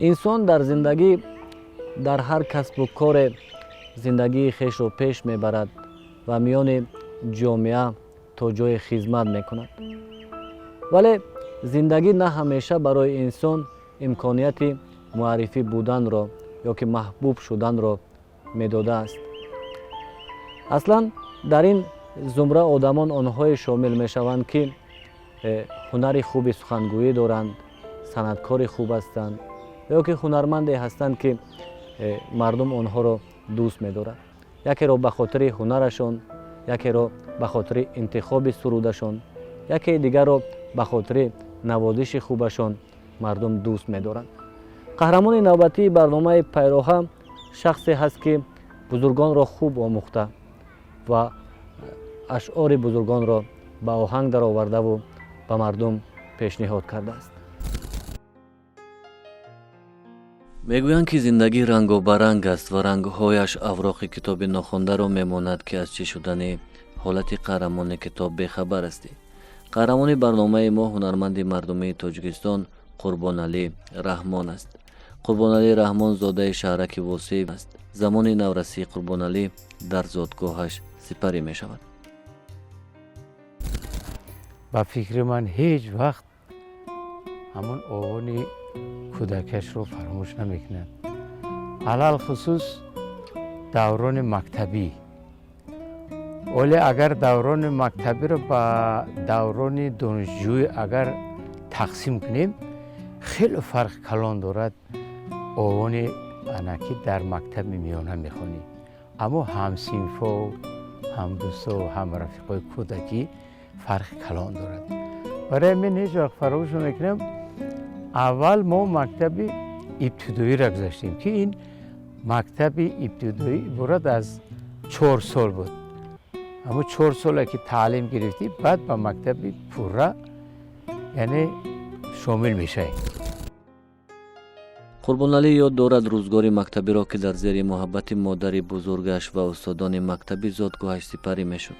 Инсон дар зиндагӣ дар ҳар касбу коре зиндагии хешро пеш мебарад ва миёни ҷомеа то ҷое хизмат мекунад, вале зиндагӣ на ҳамеша барои инсон имконияти муаррифӣ буданро ё ки маҳбуб шуданро медодааст. Аслан дар ин зумра одамон онҳое шомил мешаванд, ки ҳунари хуби сухангӯӣ доранд, санъаткори хуб ҳастанд ё ки ҳунарманде ҳастанд, ки мардум онҳоро дӯст медорад, якеро ба хотири ҳунарашон, якеро ба хотири интихоби сурудашон, якеи дигарро ба хотири навозиши хубашон мардум дӯст медоранд. Қаҳрамони навбатии барномаи «Пайроҳа» шахсе ҳаст, ки бузургонро хуб омӯхта ва ашъори бузургонро ба оҳанг даровардаву ба мардум пешниҳод кардааст. Мегӯянд, ки зиндагӣ рангобаранг аст ва рангҳояш авроқи китоби нохондаро мемонад, ки аз чӣ шудани ҳолати қаҳрамони китоб бехабар ҳастӣ. Қаҳрамони барномаи мо ҳунарманди мардумии Тоҷикистон Қурбоналӣ Раҳмон аст. Қурбоналӣ Раҳмон зодаи шаҳраки Восеъ аст. Замони наврасии Қурбоналӣ дар зодгоҳаш сипарӣ мешавад. Ба фикри ман, ҳеҷ вақт ҳамон овони кӯдакашро фаромӯш намекунад, алалхусус даврони мактабӣ. Оле агар даврони мактабиро ба даврони донишҷӯӣ агар тақсим кунем, хеле фарқи калон дорад. Овони ана ки дар мактаби миёна мехонӣ, аммо ҳамсинфо, ҳамдӯсто, ҳамрафиқои кӯдакӣ фарқи калон дорад. Барои ман ҳеҷ вақт фаромӯш намекунам, аввал мо мактаби ибтидоиро гузаштем, ки ин мактаби ибтидоӣ иборат аз 4 сол буд. Ҳамун 4 соле ки таълим гирифтӣ, баъд ба мактаби пурра, яъне, шомил мешавӣ. Қурбоналӣ ёд дорад рӯзгори мактабиро, ки дар зери муҳаббати модари бузургаш ва устодони мактаби зодгоҳаш сипарӣ мешуд.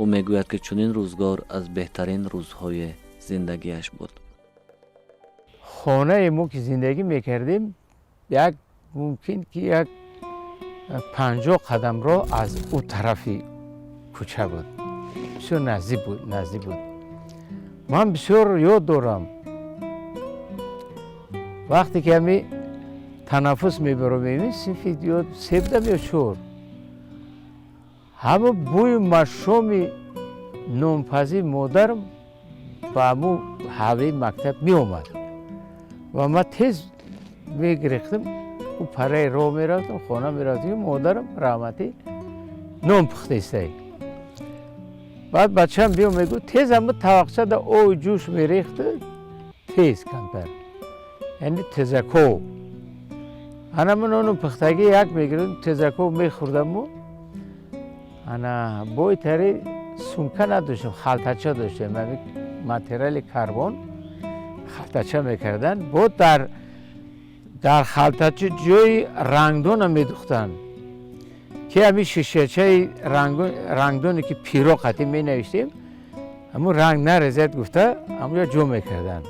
Ӯ мегӯяд, ки чунин рӯзгор аз беҳтарин рӯзҳои зиндагиаш буд. Хонаи мо ки зиндагӣ мекардем, як мумкин ки як 50 қадамро аз ӯ тарафи кӯча буд, бисёр наздик буд, наздик буд. Ман бисёр ёд дорам, вақте ки ҳами танаффус мебаромем, синфи ё се будам ё чор, ҳама бӯи машоми нонпазии модарам ба ҳамун ҳавлии мактаб меомад ва ман тез мегирехтам, ӯ параи роҳ мерафтам, хона мерафтам, модарам раҳматӣ нон пухтаистай. Баъд бачаам биё мегӯ, тез ҳама тавақчада оби ҷӯш мерехту тез камтар, яъне тезаков, ана ман нону пухтагӣ як мегирифтам, тезаков мехӯрдаму ана бои тари сумка надоштем, халтача доштем, материали карбон халтача мекарданд. Бо дар халтача ҷои рангдона медухтанд, ки ҳамин шишачаи рангдоне ки пиро қатӣ менавиштем, ҳамун ранг нарезад гуфта, ҳамунҷо ҷо мекарданд.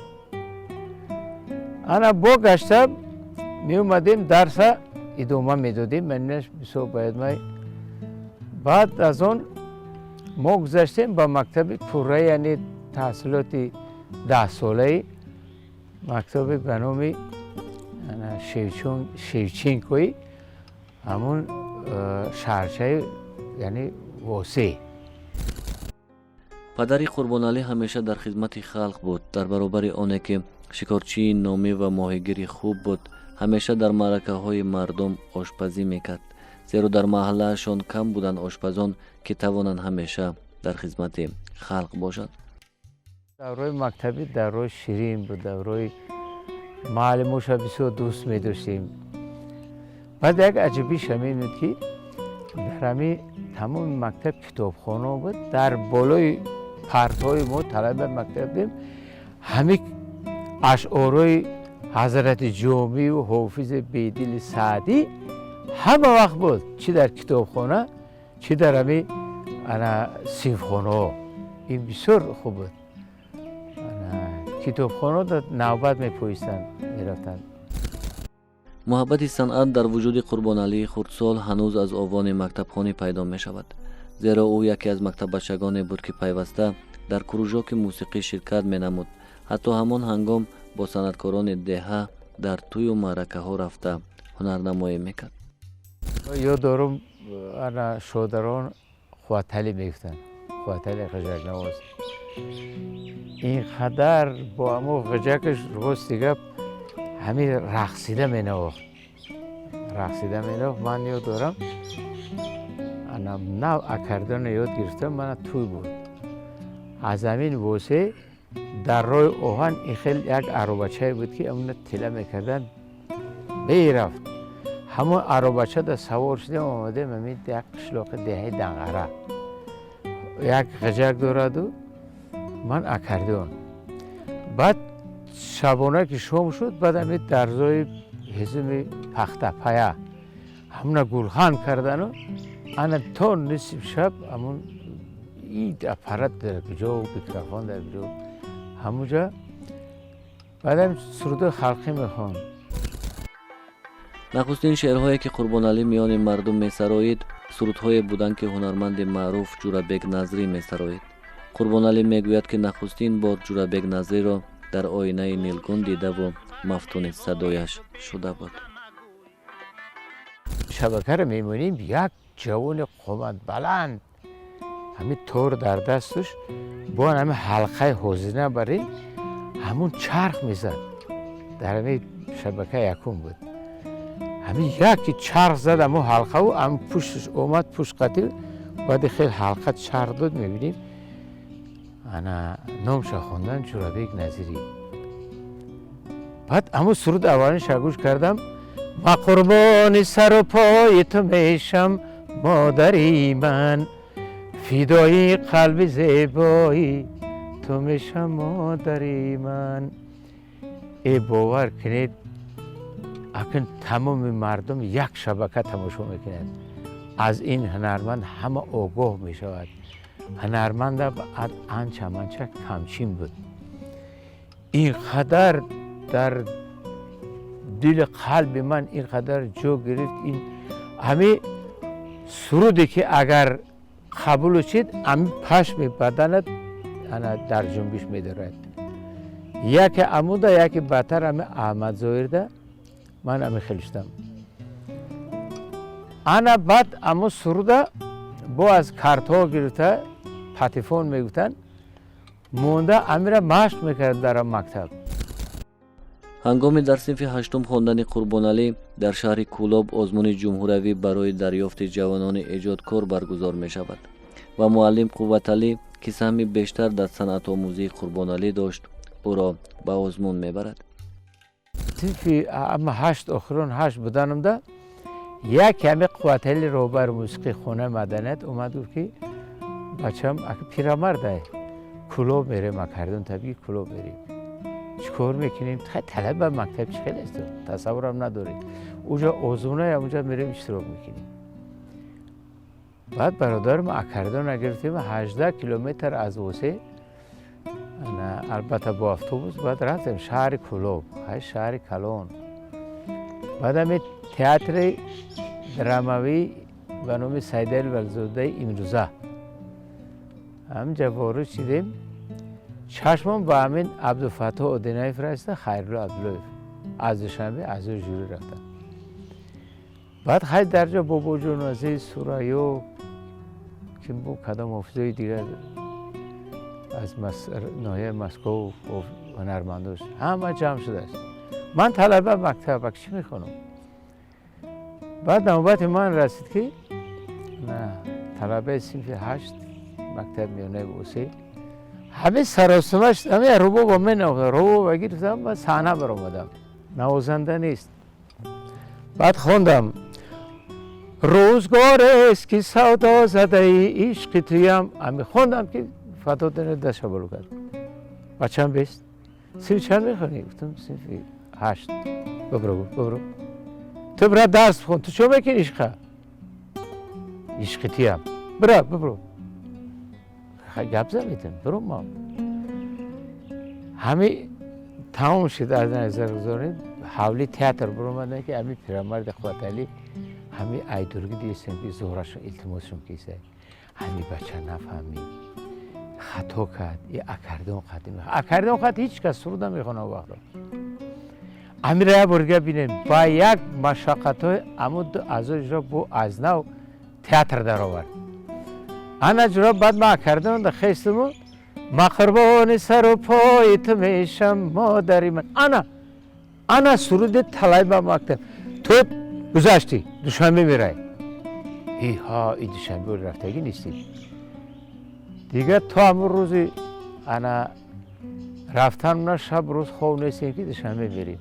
Ана бо гашта меомадем, дарса идома медодем. Манаш бисёр бояд май. Баъд аз он мо гузаштем ба мактаби пурра, яъне таҳсилоти 10-солаи мактаби ба номи Шевченкои ҳамун шаҳрчаи, яъне, Восеъ. Падари Қурбоналӣ ҳамеша дар хизмати халқ буд. Дар баробари оне ки шикорчии номӣ ва моҳигири хуб буд, ҳамеша дар маъракаҳои мардум ошпазӣ мекард, зеро дар маҳаллаашон кам буданд ошпазон, ки тавонанд ҳамеша дар хизмати халқ бошанд. Давраи мактабӣ давраи ширин буд, давраи муаллимоша бисёр дӯст медоштем. Баъд як аҷибиш ҳамин буд, ки дар ҳамин тамоми мактаб китобхона буд. Дар болои партҳои мо, талаби мактаб будем, ҳамин ашъорҳои ҳазрати Ҷомию Ҳофизи Бедили Саъдӣ ҳама вақт буд, чӣ дар китобхона, чӣ дар ҳамин ана синфхонаҳо. Ин бисёр хуб буд. Китобхона навбат мепоистанд, мерафтанд. Муҳаббати санъат дар вуҷуди Қурбоналии хурдсол ҳанӯз аз овони мактабхонӣ пайдо мешавад, зеро ӯ яке аз мактаббачагоне буд, ки пайваста дар кружоки мусиқӣ ширкат менамуд. Ҳатто ҳамон ҳангом бо санъаткорони деҳа дар тӯю маъракаҳо рафта ҳунарнамоӣ мекард. Ёд дорум, ана шодарон Қувваталӣ мегуфтанд, Қувватали ғиҷакнавоз. Ин қадар бо ҳамо ғиҷакаш, рости гап, ҳамин рақсида менавохт, рақсида менавохт. Ман ёд дорам, ана нав аккордеонро ёд гирифтам, мана тӯй буд. Аз ҳамин восе дар роҳи оҳан ин хел як аробачае буд, ки амона тила мекарданд, мерафт. Ҳамон аробачада савор шудем, омадем ҳамин як қишлоқи деҳаи Данғара. Як ғиҷак дораду ман аккордеон. Баъд шабона ки шом шуд, баъд ҳамин дарзои ҳезуми пахта пая ҳамона гулхан кардану ана то нисфи шаб ҳамон аппарат дар куҷо, микрофон дар куҷо, ҳамуҷа баъдам сурудои халқӣ мехонд. Нахустин шеърҳое, ки Қурбоналӣ миёни мардум месароид, сурудҳое буданд, ки ҳунарманди маъруф Ҷурабек Назрӣ месароид. Қурбоналӣ мегӯяд, ки нахустин бор Ҷурабек Назриро дар оинаи нилгун дидаву мафтуни садояш шуда буд. Шабакаро мемонем, як ҷавони қоматбаланд, ҳамин тор дар дасташ, бо ҳамин ҳалқаи ҳозина бар ин ҳамун чарх мезад. Дар ҳамин шабака якум буд. Ҳамин яке чарх зад ҳамун ҳалқаву ҳамин пушташ омад, пушт қатил. Баъди хел ҳалқа чарх дод, мебинем, ана номша хондан Ҷурабек Назирӣ. Баъд ҳамун суруд аввалинша гӯш кардам: «Ма қурбони сару пои ту мешам, модари ман, фидои қалби зебои ту мешам, модари ман». Э, бовар кунед, акн тамоми мардум як шабака тамошо мекунад. Аз ин ҳунарманд ҳама огоҳ мешавад. Ҳунарманда анча манча камчин буд. Ин қадар дар дили қалби ман ин қадар ҷо гирифт. Ин ҳамин суруде, ки агар қабулу шид, ҳамин пашми баданат ана дар ҷунбиш медорад. Яке амуда, яке бадтар ҳами Аҳмад Зоҳирда ман ами хел шудам. Ана баъд амо суруда бо аз картҳо гирифта, патефон мегуфтанд, монда, амира машқ мекард дар мактаб. Ҳангоми дар синфи ҳаштум хондани Қурбоналӣ дар шаҳри Кӯлоб озмуни ҷумҳуриявӣ барои дарёфти ҷавонони эҷодкор баргузор мешавад ва муаллим Қувваталӣ, ки саҳми бештар дар санъатомӯзии Қурбоналӣ дошт, ӯро ба озмун мебарад. Синфи ама ҳашт, охирон ҳашт буданамда, як ҳами Қувватали, роҳбари мусиқии хонаи маданият, омад, гуфт, ки бачам ака пирамардай, Кӯлоб мерем, аккордеон табиӣ, Кӯлоб мерем, чӣ кор мекунем? Талаба мактаб чӣ хел аст, тасаввурам надоред. Уҷа озмунае, унҷа мерем, иштирок мекунем. Баъд бародарам аккордеона гирифтем, 18 километр аз Восе, албатта бо автобус, баъд рафтем шаҳри Кӯлоб, ҳай шаҳри калон. Баъд ҳами театри драмавӣ ба номи Сайдали Вализодаи имрӯза, ҳаминҷа ворид шидем. Чашмон ба ҳамин Абдуфаттоҳ Одинаев расида, Хайрулло Абдуллоев аз Душанбе аъзои жюри рафтанд. Баъд хай дар ҷо Бобоҷон Азиз, Сурайё, ким бу, кадом ҳофизои дигар аз ноҳияи Москов, ҳунармандош ҳама ҷамъ шудааст. Ман талаба мактаб, чӣ мехонам? Баъд навбати ман расид, ки талабаи синфи ҳашт мактаби миёнаи Восе, ҳамин саросимаш, ҳамин рубоба менавохтам. Рубоба гирифтам ва саҳна баромадам. Навозанда нест. Баъд хондам: «Рӯзгорест, ки савдо задаи ишқи туям». Ҳами хондам, ки Фаттоҳ дастша боло кард: «Бачам, бест, синфи чанд мехонӣ?» Гуфтам: «Синфи ҳашт». «Бибро», гуфт, «бибро, ту бира, дарс бихон. Ту чо мекунӣ ишқа? Ишқи туям, бира, бибро, гап заметем, биро». Ма ҳами тамом шуд, аз назар гузоред. Ҳавли театр биромаданд, ки ҳами пирамарди Қувваталӣ ҳами айдургӣ дидистем, ки зӯрашон илтимосшон киса, ҳами бача нафаҳмид, хато кард, и аккордеон қати, аккордеон қати ҳеҷ кас суруд намехона вақто. Амира як бор дига бинем. Ба як машаққатҳои аму ду аъзои ҷура бо аз нав театр даровард. Ана ҷура, баъд ман аккордеонда хестиму ма қурбони сару пои ту мешам, модари ман. Ана суруди талаи ба мактаб ту гузаштӣ, Душанбе мерай. Иҳа, и Душанбе рафтагӣ нестӣ дигар. То ҳамун рӯзи ана рафтан на шаб рӯз хоб нестем, ки Душанбе мерем.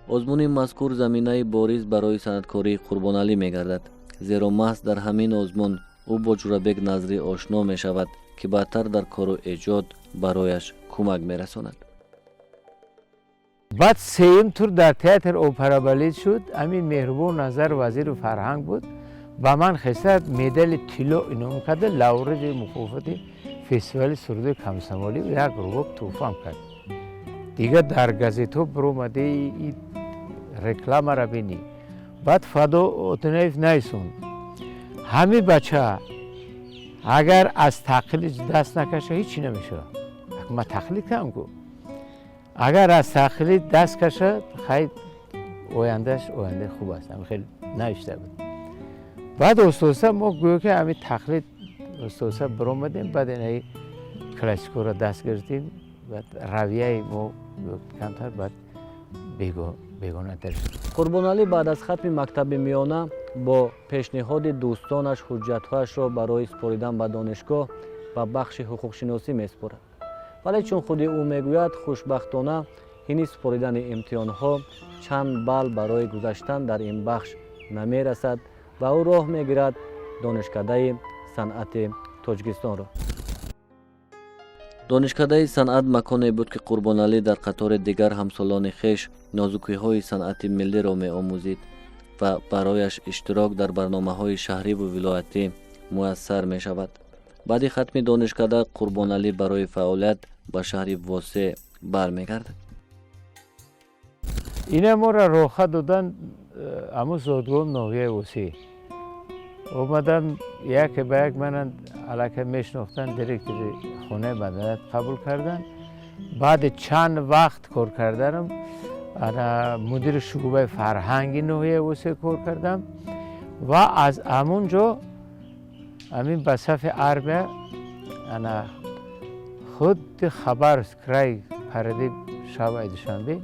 Озмуни мазкур заминаи бориз барои санъаткории Қурбоналӣ мегардад, зеро маҳз дар ҳамин озмун ӯ бо Ҷурабек Назрӣ ошно мешавад, ки баъдтар дар кору эҷод барояш кӯмак мерасонад. Баъд сеюм тур дар театр опера балет шуд. Ҳамин Меҳрубон Назар вазири фарҳанг буд, ба ман хеста медали тилло инъом карда, лауреати мукофоти фестивали суруди комсомолӣ, як рубоб тӯҳфам кард. Дигар дар газетҳо биромади, рекламара бинӣ. Баъд Фадо Отунаев найсунд: ҳамин бача агар аз тақлид даст накаша, ҳечи намешавад. Ман тақлид кардам ку, агар аз тақлид даст кашад, хай, ояндааш ояндаи хуб аст. Ҳами хеле навишта буд. Баъд оста-оста мо гӯё ки ҳамин тақлид оста-оста биромадем, баъд инаи классикоро даст гирифтем. Баъд равияи мо камтар баъд бегонатар шуд. Қурбоналӣ баъд аз хатми мактаби миёна бо пешниҳоди дӯстонаш ҳуҷҷатҳояшро барои супоридан ба донишгоҳ ба бахши ҳуқуқшиносӣ месупорад, вале чун худи ӯ мегӯяд, хушбахтона ҳини супоридани имтиҳонҳо чанд балл барои гузаштан дар ин бахш намерасад ва ӯ роҳ мегирад Донишкадаи санъати Тоҷикистонро. Донишкадаи санъат маконе буд, ки Қурбоналӣ дар қатори дигар ҳамсолони хеш нозукиҳои санъати миллиро меомӯзид ва барояш иштирок дар барномаҳои шаҳриву вилоятӣ муяссар мешавад. Баъди хатми донишкада Қурбоналӣ барои фаъолият ба шаҳри Восе бармегардад. Ина моро роҳа додан аму зодгоҳ, ноҳияи Восеъ. Омадан, яке ба як мана аллакай мешинохтанд, директори хонаи маданият қабул карданд. Баъди чанд вақт кор карданам, ана мудири шӯъбаи фарҳанги ноҳияи Восеъ кор кардам ва аз ҳамун ҷо ҳамин ба сафи армия, ана худи Хабаровск край, паради шабаи Душанбе,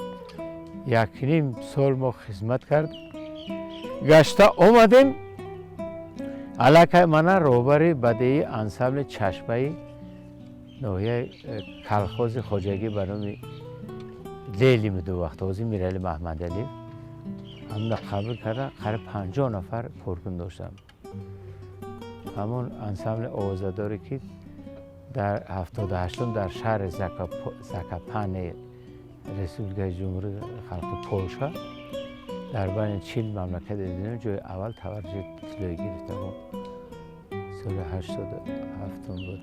1.5 сол мо хизмат кард. Гашта омадем, аллакай мана роҳбари бадеии ансамбли Чашмаи ноҳияи колхози хоҷагӣ ба номи Ленин буду вақт, ҳозир Мирали Маҳмадалиев, ҳамна қабул карда. Қариб 50 нафар коркун доштам. Ҳамон ансамбли овозадоре, ки дар 78-ум дар шаҳри Закопане, Республикаи Ҷумҳурии Халқи Полша, дар байни 40 мамлакати дунё ҷои аввал таварҷи тиллоӣ гирифта. Соли 87-ум буд.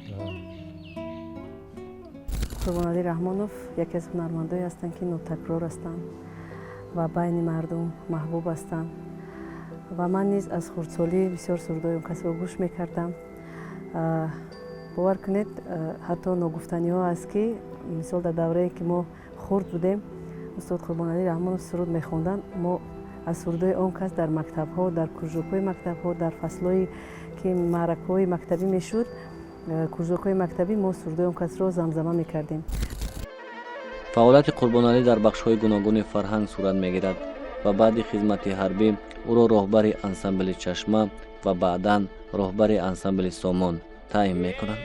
Қурбоналӣ Раҳмонов яке аз ҳунармандое ҳастанд, ки нотакрор ҳастанд ва байни мардум маҳбуб ҳастанд. Ва ман низ аз хурдсолӣ бисёр сурудҳои он касро гӯш мекардам. Бовар кунед, ҳатто ногуфтаниҳо аст, ки мисол дар даврае, ки мо хурд будем, устод Қурбоналӣ Раҳмонов суруд мехонданд, мо аз сурудҳои он кас дар мактабҳо, дар кружокҳои мактабҳо, дар фаслҳое ки маъракаҳои мактабӣ мешуд, кружокҳои мактабӣ, мо сурудҳои он касро замзама мекардем. Фаъолияти Қурбоналӣ дар бахшҳои гуногуни фарҳанг сурат мегирад ва баъди хизмати ҳарбӣ ӯро роҳбари ансамбли Чашма ва баъдан роҳбари ансамбли Сомон таъин мекунанд.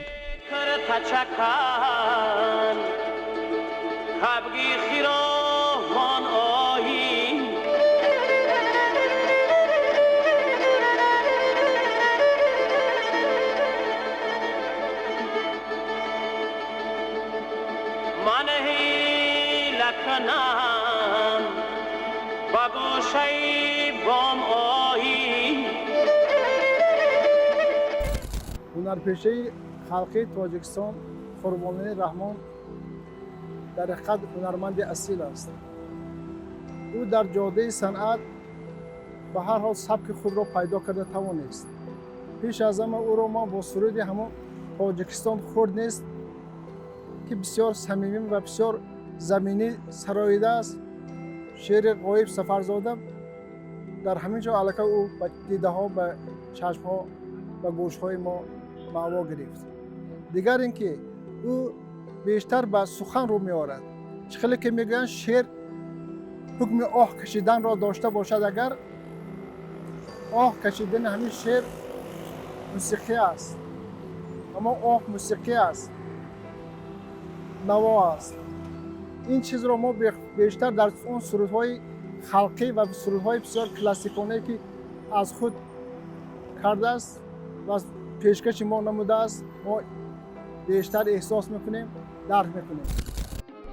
Лаканам ба гӯшаи бом оҳӣ. Ҳунарпешаи халқии Тоҷикистон Қурбоналӣ Раҳмон. Дар ҳақиқат ҳунарманди асил аст. Ӯ дар ҷодаи санъат ба ҳар ҳол сабки худро пайдо карда тавонист. Пеш аз ҳама ӯро ман бо суруди ҳамон «Тоҷикистон хурд нест», ки бисёр самимӣ ва бисёр заминӣ сароидааст, шеъри Ғоиб Сафарзода, дар ҳамин ҷо аллакай ӯ ба дидаҳо, ба чашмҳо, ба гӯшҳои мо маъво гирифт. Дигар ин ки ӯ бештар ба сухан рӯ меорад. Чӣ хеле ки мегӯянд, шеър ҳукми оҳ кашиданро дошта бошад, агар оҳ кашидани ҳамин шеър мусиқӣ аст, аммо оҳ мусиқӣ аст, наво аст. Ин чизро мо бештар дар он сурудҳои халқӣ ва сурудҳои бисёр классиконае, ки аз худ кардааст ва пешкаши мо намудааст, мо бештар эҳсос мекунем, дарк мекунем.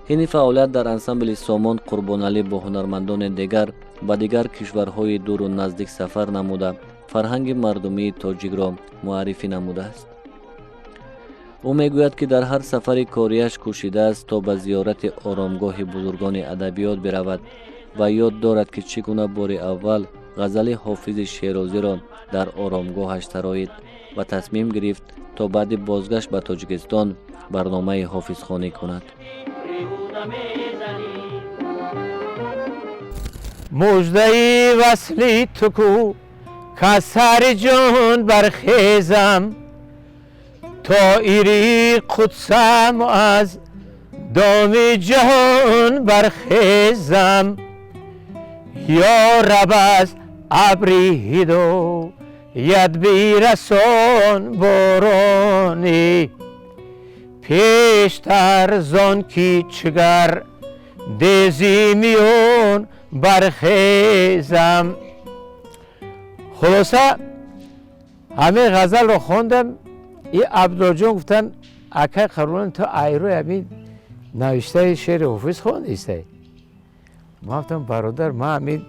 Ҳини фаъолият дар ансамбли «Сомон» Қурбоналӣ бо ҳунармандони дигар ба дигар кишварҳои дуру наздик сафар намуда, фарҳанги мардумии тоҷикро муаррифӣ намудааст. Ӯ мегӯяд, ки дар ҳар сафари кориаш кӯшидааст, то ба зиёрати оромгоҳи бузургони адабиёт биравад ва ёд дорад, ки чӣ гуна бори аввал ғазали Ҳофизи Шерозиро дар оромгоҳаш сароид ва тасмим гирифт, то баъди бозгашт ба Тоҷикистон барномаи ҳофизхонӣ кунад. Муждаи васли ту ку, касари ҷон бархезам, тоири қудсам аз доми ҷаҳон бархезам. Ё раб, аз абри ҳидоят бирасон борони, пештар зон ки чигар дези миён бархезам. Хулоса, ҳамин ғазалро хондам. И Абдуллоҷон гуфтанд: «Акай Қурбон, ту айрӯи ҳамин навиштаи шеъри Ҳофиз хондистай?» Ман гуфтам: «Бародар, ман ҳамин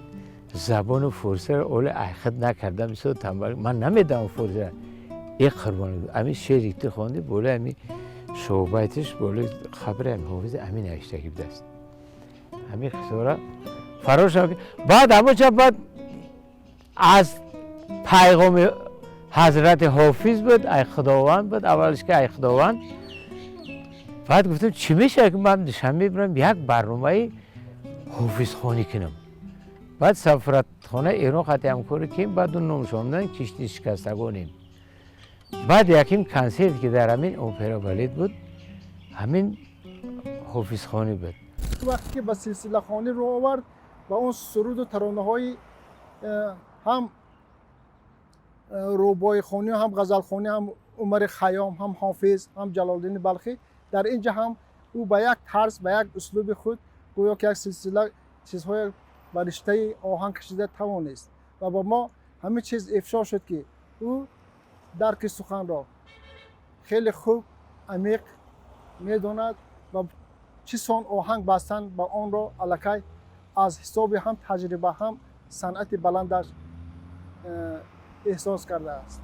забону форсиро оле айхид накардам, бисёр танбал, ман намедонам форсиро». «Э, Қурбон, ҳамин шеъри ту хонди, болои ҳамин шоҳбайтиш, болои қабри ҳамин Ҳофизи ҳамин навиштагӣ будааст». Ҳамин қиссора фарошам. Баъд ҳамонҷа баъд аз пайғоми ҳазрати Ҳофиз буд, ай Худованд буд, аввалш ки ай Худованд. Баъд гуфтам: «Чӣ мешавад, ки ман Душанбе бирам, як барномаи ҳофизхонӣ кунам?» Баъд сафоратхонаи Эрон хати ҳамкорӣ кем, баъд ду номшондан «Кишти шикастагонем». Баъд яким консерт, ки дар ҳамин опера балет буд, ҳамин ҳофизхонӣ буд. Вақте ки ба силсилахонӣ рӯ овард ва он суруду таронаҳои ҳам рубоихонӣ, ҳам ғазалхонӣ, ҳам Умари Хайём, ҳам Ҳофиз, ҳам Ҷалолиддини Балхӣ, дар ин ҷа ҳам ӯ ба як тарз, ба як услуби худ гӯё ки як силсила чизҳое ба риштаи оҳанг кашида тавонист ва ба мо ҳамин чиз ифшо шуд, ки ӯ дарки суханро хеле хуб, амиқ медонад ва чӣ сон оҳанг бастан ба онро аллакай аз ҳисоби ҳам таҷриба, ҳам санъати баландаш эҳсос кардааст.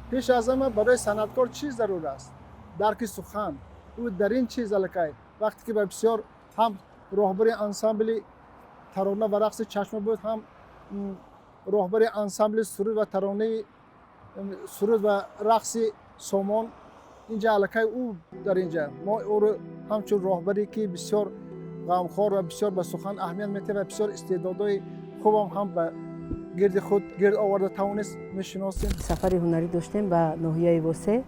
Пеш аз ҳама барои санъаткор чӣ зарур аст? Дарки сухан. Ӯ дар ин чиз аллакай вақте ки ба бисёр ҳам роҳбари ансамбли тарона ва рақси «Чашма» буд, ҳам роҳбари ансамбли суруд ва таронаи суруд ва рақси «Сомон», инҷа аллакай ӯ дар инҷа мо ӯро ҳамчун роҳбаре, ки бисёр ғамхор ва бисёр ба сухан аҳамият медиҳад ва бисёр истеъдодҳои хубам ҳам ба гирди худ гирд оварда тавонист, мешиносем. Сафари ҳунарӣ доштем ба ноҳияи Восе.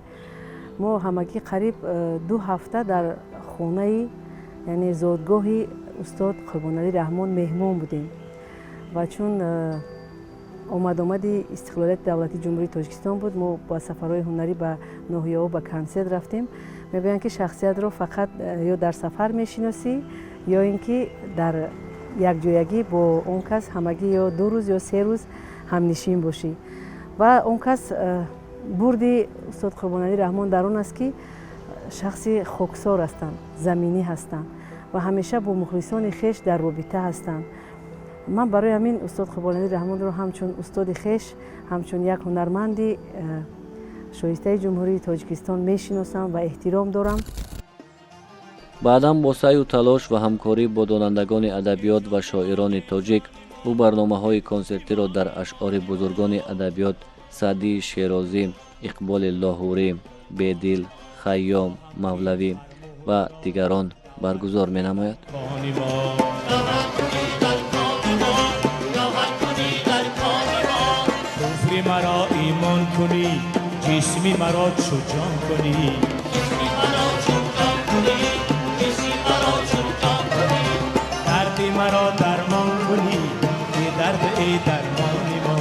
Мо ҳамагӣ қариб 2 ҳафта дар хонаи, яъне зодгоҳи устод Қурбоналӣ Раҳмон меҳмон будем ва чун омадомади истиқлолияти давлатии Ҷумҳурии Тоҷикистон буд, мо ба сафарҳои ҳунарӣ ба ноҳияҳо ба консерт рафтем. Мегӯянд, ки шахсиятро фақат ё дар сафар мешиносӣ, ё ин ки дар якҷоягӣ бо он кас ҳамагӣ ё 2 рӯз ё 3 рӯз ҳамнишин бошӣ. Ва он кас бурди устод Қурбоналӣ Раҳмон дар он аст, ки шахси хоксор ҳастанд, заминӣ ҳастанд ва ҳамеша бо мухлисони хеш дар робита ҳастанд. Ман барои ҳамин устод Қурбоналӣ Раҳмонро ҳамчун устоди хеш, ҳамчун як ҳунарманди шоистаи Ҷумҳурии Тоҷикистон мешиносам ва эҳтиром дорам. Баъдан бо саъю талош ва ҳамкорӣ бо донандагони адабиёт ва шоирони тоҷик ӯ барномаҳои консертиро дар ашъори бузургони адабиёт Саъдии Шерозӣ, Иқболи Лоҳурӣ, Бедил, Хайём, Мавлавӣ ва дигарон баргузор менамояд. Куфри маро имон кунӣ, ҷисми маро чу ҷон кунӣ, дарди маро дармон кунӣ, дард эй дармони мо,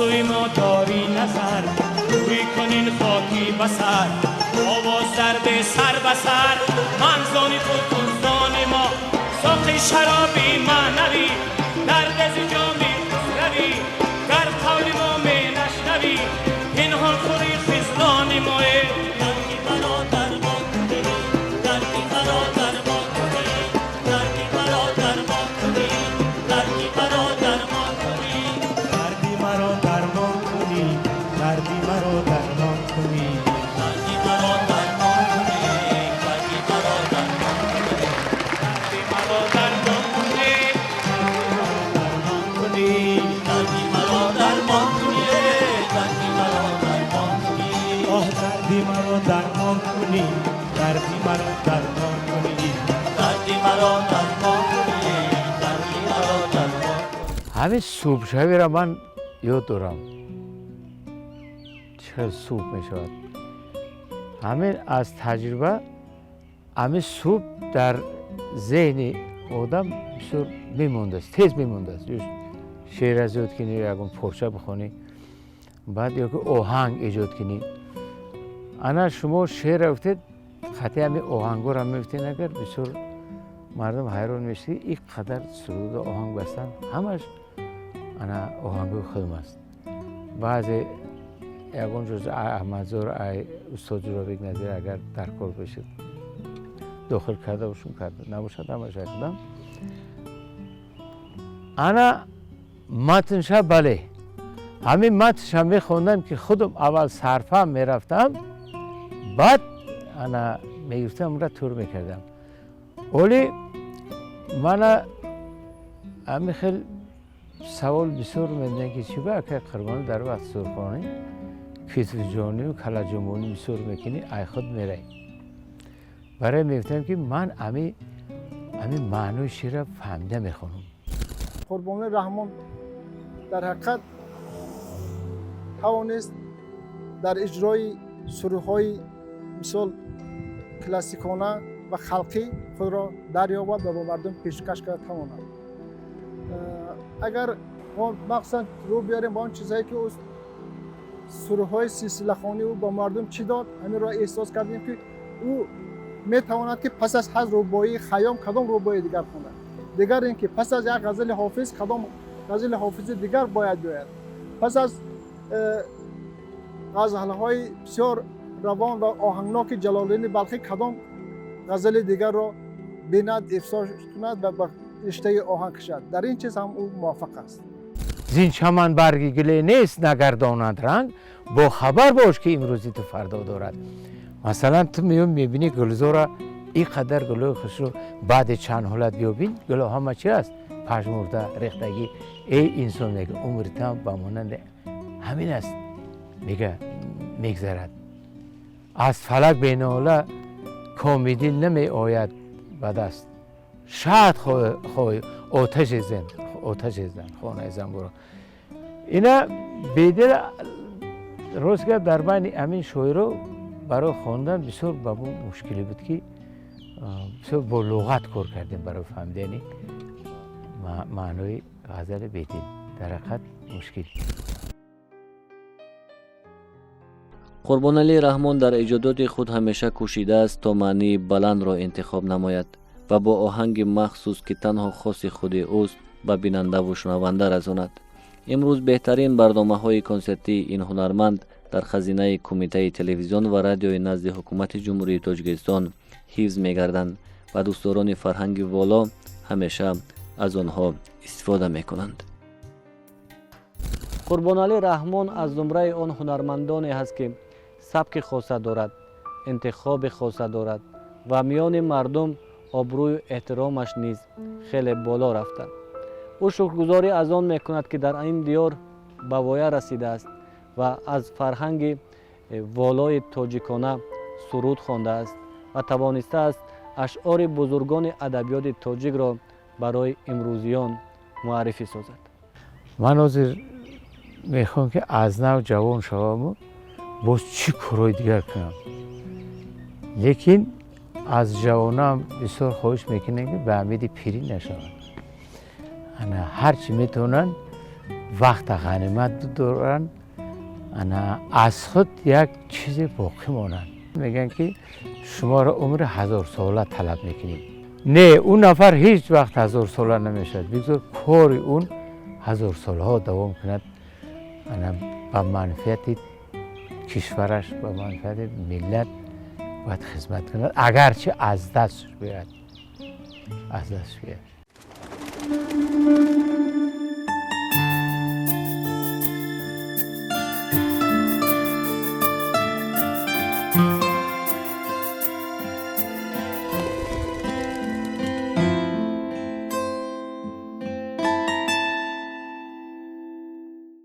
سوی ما داری نظر، دوری کنین خاکی بسر، آواز درد سر بسر، من زانی تو تو زان ما، ساقی شرابی معنوی، درد از جامی خسروی، گر قول ما می نشنوی، پنهان خوری خذلان ما. دردی مرا درمان کنی، دردی مرا درمان کنی، دردی مرا درمان کنی، دردی مرا درمان کنی، دردی مرا درمان کنی، دردی مرا درمان کنی، دردی مرا درمان کنی، دردی مرا درمان کنی، دردی مرا درمان کنی، دردی مرا درمان کنی، دردی مرا درمان کنی، آه دردی مرا درمان کنی، دردی مرا درمان کنی، دردی مرا درمان کنی، دردی مرا درمان. ҳамин субҳшавиро ман ёд дорам, чӣ хел субҳ мешавад. Ҳамин аз таҷриба ҳамин субҳ дар зеҳни одам бисёр мемондааст, тез мемондааст. Шеър аз ёд кунӣ, ягон порча бихонӣ, баъд ё ки оҳанг эҷод кунӣ. Ана шумо шеърро гуфтед, қатъи ҳамин оҳангҳоро мегуфтед, агар бисёр мардум ҳайрон мешуд, ки ин қадар суруду оҳанг бастан, ҳамаш ана оҳангҳои худам аст. Баъзе ягон ҷуз Аҳмадзор, ай устод Ҷӯрабек Назир агар дар кор бошад дохил карда бошум, карда набошад, ҳамаш худам. Ана матнша, бале, ҳамин матнша мехондам, ки худам аввал сарфаҳм мерафтам, баъд ана мегирифтам, онра тур мекардам. Оли мана ҳамин хел савол бисёр медиҳанд, ки чӣ ба акай Қурбон дар вақт сурхонӣ китфҷонию калаҷунбонӣ бисёр мекунӣ, ай худ мерай. Барои мегуфтам, ки ман ами маънои шеърро фаҳмида мехонам. Қурбони Раҳмон дар ҳақиқат тавонист дар иҷрои сурудҳои мисол классикона ва халқӣ худро дарёбад ва ба мардум пешкаш карда тавонад. Агар мо махсусан рӯ биёрем ба он чизҳое, ки ӯ сурудҳои силсилахонӣ ӯ ба мардум чӣ дод, ҳаминро эҳсос кардем, ки ӯ метавонад, ки пас аз ҳар рубоии Хайём кадом рубоии дигар хонад, дигар ин ки пас аз як ғазали Ҳофиз кадом ғазали Ҳофизи дигар бояд биёяд, пас аз ғазалҳои бисёр равон ва оҳангноки Ҷалолиддини Балхӣ кадом ғазали дигарро бинад, эҳсос кунад ва ба риштаи оҳанг кашад. Дар ин чиз ҳам ӯ муваффақ аст. Зин чаман барги гуле нест нагардонад ранг, бо хабар бош, ки имрӯзи ту фардо дорад. Масалан, ту меём мебинӣ гулзора, ин қадар гулои хушрӯ, баъди чанд ҳолат биёбин, гуло ҳама чи аст? Пажмурда, рехтагӣ. Эй инсон, мега, умри ту ба монанди ҳамин аст, мега, мегзарад. Аз фалак бенола комидил намеояд ба даст, шаҳд хоҳӣ оташи зан, оташи зан хонаи занбуро. Ина Бедил, рост гап, дар байни ҳамин шоиро барои хондан бисёр ба мо мушкиле буд, ки бисёр бо луғат кор кардем барои фаҳмидани маънои ғазали Бедил. Дар ҳақиқат мушкил. Қурбоналӣ Раҳмон дар эҷодоти худ ҳамеша кӯшидааст, то маънии баландро интихоб намояд ва бо оҳанги махсус, ки танҳо хоси худи ӯст. Ба бинандаву шунаванда расонад. Имрӯз беҳтарин барномаҳои консертии ин ҳунарманд дар хазинаи Кумитаи телевизион ва радиои назди Ҳукумати Ҷумҳурии Тоҷикистон ҳифз мегарданд ва дӯстдорони фарҳанги воло ҳамеша аз онҳо истифода мекунанд. Қурбоналӣ Раҳмон аз зумраи он ҳунармандоне ҳаст, ки сабки хоса дорад, интихоби хоса дорад ва миёни мардум обрӯю эҳтиромаш низ хеле боло рафта. Ӯ шукргузорӣ аз он мекунад, ки дар ин диёр ба воя расидааст ва аз фарҳанги волои тоҷикона суруд хондааст ва тавонистааст ашъори бузургони адабиёти тоҷикро барои имрӯзиён муаррифӣ созад. Ман ҳозир мехоҳам, ки аз нав ҷавон шаваму боз чӣ корҳои дигар кунам, лекин аз ҷавонам бисёр хоҳиш мекунем, ки ба умеди пирӣ нашаванд. Ана ҳарчи метавонанд, вақта ғанимат доранд, ана аз худ як чизе боқӣ монанд. Мегӯянд, ки шуморо умри ҳазорсола талаб мекунем. Не, ӯ нафар ҳеҷ вақт ҳазорсола намешавад. Бигзор кори он ҳазорсолаҳо давом кунад, ана ба манфиати кишвараш, ба манфиати миллат бояд хизмат кунад, агарчи аз дастш биёяд, аз дастш биёяд.